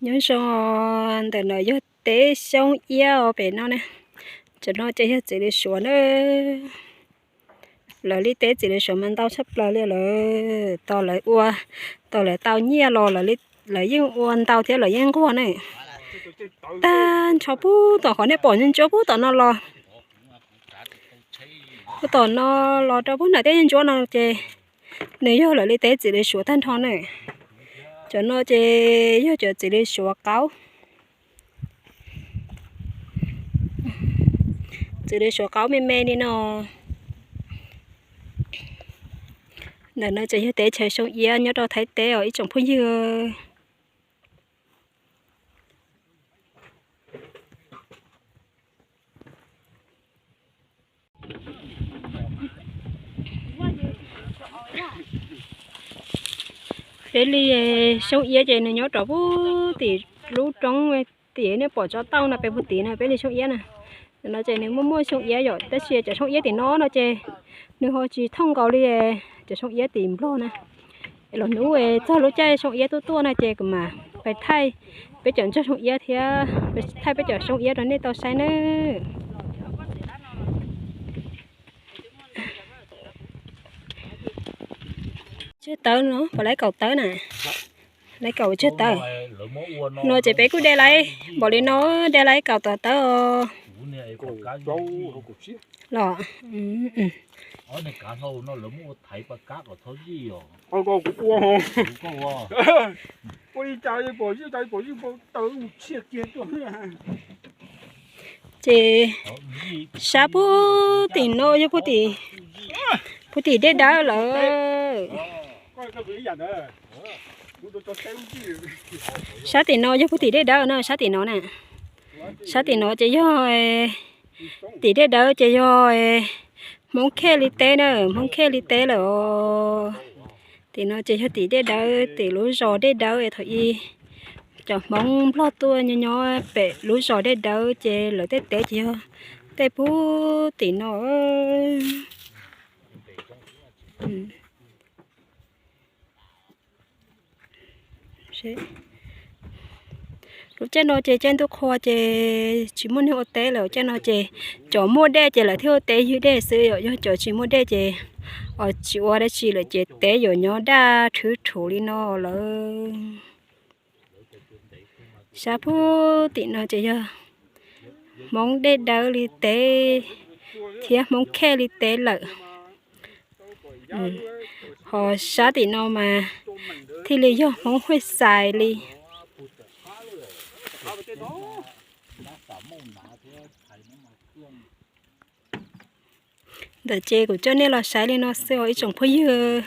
Nyob zoo, ntawm no yog teb Xyoob Iab os pem no ne. Cov no ces yog txiv lws suav na. Lawv li teb txiv lws suav mas ntau tshaj plaws li lawm. Tos lawv ua, tos lawv tau nyiaj los lawv yeej ua ntau thiab lawv yeej nquag ne. Tag nrho puag tom qhov nej pom ntsuab puag tom no los, puag tom no los rau puag nram tej ntsuab no ces nws yog lawv li teb txiv lws suav tag nrho na. Cov no ces yog cov txiv lws suav qaub. Txiv lws suav qaub me me li no. Ntawm no ces yog teb chaws Xyoob Iab nyob rau Thaib teb os ib tsoom phooj ywg. Peb li Xyoob Iab ces nws nyob rau puag tim lub roob tim nej pom tsob tauj no pem puag tim no peb li Xyoob Iab na. No ces nws muaj muaj Xyoob Iab yom, tab sis cov Xyoob Iab tim no no ces nws ho tsis thooj nkaus li cov Xyoob Iab tim Nplog na. Los hnub txog lub caij Xyoob Iab tuaj tuaj no ces kuv mam pais thaij peb cov ntsuag Xyoob Iab thiab thaij peb cov Xyoob Iab rau nej tau saib nawb. Tsawg tawv no, puas laib kaum tawv na? Laib kaum tsawg tawv. No ces peb kuj de laib npaum li no, de laib kaum tawv tawv os. Los, ces sab puag tim no yog puag tim dej dawb lawm. Sab tim no yog puag tim dej dawb na, sab tim no na. Sab tim no ces yog tim dej dawb ces yog Hmoob Khej li teb na, Hmoob Khej li teb lawm os. Tim no ces yog tim dej dawb, tim lub zos dej dawb es thaum ub cov Hmoob Nplog tuaj nyob nyob pem lub zos dej dawb ces lawv tej teb ces yog tej puag tim no. Lub caij no ces caij ntuj qhua ces tsis muaj neeg ua teb lawm, caij no ces cov muaj dej ces lawv thiaj ua teb ywg dej xwb, yog cov tsis muaj dej ces tsis ua dab tsi lawm ces teb yuav nyob daj rhwv rhuv li no lawm. Sab puag tim no ces yog Hmoob dej dawb li teb thiab Hmoob Khej li teb lawm. Ho sab tim no mas thiaj li yog Hmoob Huaj Xais li. Ntawm ces kuv coj nej los saib li no xwb os ib tsoom phooj ywg.